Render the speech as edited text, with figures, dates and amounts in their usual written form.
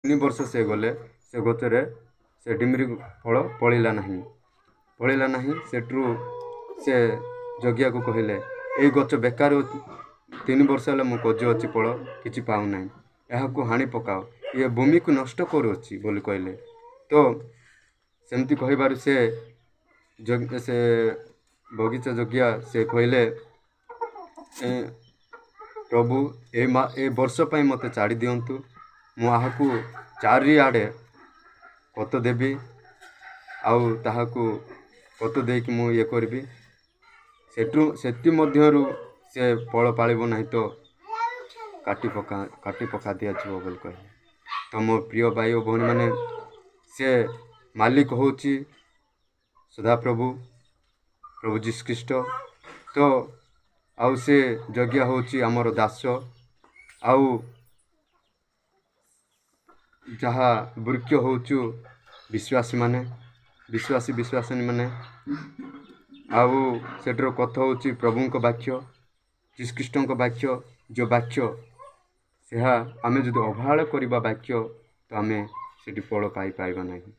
3 ବର୍ଷ ସେ ଗଲେ, ସେ ଗଛରେ ସେ ଡିମିରି ଫଳ ଫଳିଲା ନାହିଁ, ଫଳିଲା ନାହିଁ। ସେଠୁ ସେ ଜଗିଆକୁ କହିଲେ, ଏଇ ଗଛ ବେକାର, 3 ବର୍ଷ ହେଲା ମୁଁ ଖୋଜୁଅଛି, ଫଳ କିଛି ପାଉନାହିଁ, ଏହାକୁ ହାଣି ପକାଅ, ଇଏ ଭୂମିକୁ ନଷ୍ଟ କରୁଅଛି ବୋଲି କହିଲେ। ତ ସେମିତି କହିବାରୁ ସେ ସେ ବଗିଚା ଜଗିଆ ସେ କହିଲେ, ପ୍ରଭୁ, ଏ ବର୍ଷ ପାଇଁ ମୋତେ ଛାଡ଼ି ଦିଅନ୍ତୁ, ମୁଁ ଏହାକୁ ଚାରିଆଡ଼େ ଖତ ଦେବି ଆଉ ତାହାକୁ ଖତ ଦେଇକି ମୁଁ ଇଏ କରିବି, ସେଠୁ ସେଥିମଧ୍ୟରୁ ସେ ଫଳ ପାଳିବ ନାହିଁ ତ କାଟି ପକା ଦିଆଯିବ ବୋଲି କହିଲେ। ତ ମୋ ପ୍ରିୟ ଭାଇ ଓ ଭଉଣୀମାନେ, ସେ ମାଲିକ ହେଉଛି ସଦାପ୍ରଭୁ ପ୍ରଭୁ ଯୀଶୁଖ୍ରୀଷ୍ଟ, ତ ଆଉ ସେ ଜଗିଆ ହେଉଛି ଆମର ଦାସ, ଆଉ ଯାହା ବୃକ୍ଷ ହେଉଛୁ ବିଶ୍ୱାସୀମାନେ, ବିଶ୍ୱାସୀ ବିଶ୍ୱାସିନୀ ମାନେ, ଆଉ ସେଠିର କଥା ହେଉଛି ପ୍ରଭୁଙ୍କ ବାକ୍ୟ, ଯୀଶୁଖ୍ରୀଷ୍ଟଙ୍କ ବାକ୍ୟ। ଯେଉଁ ବାକ୍ୟ ଏହା ଆମେ ଯଦି ଅବହେଳା କରିବା ବାକ୍ୟ, ତ ଆମେ ସେଠି ଫଳ ପାଇପାରିବା ନାହିଁ।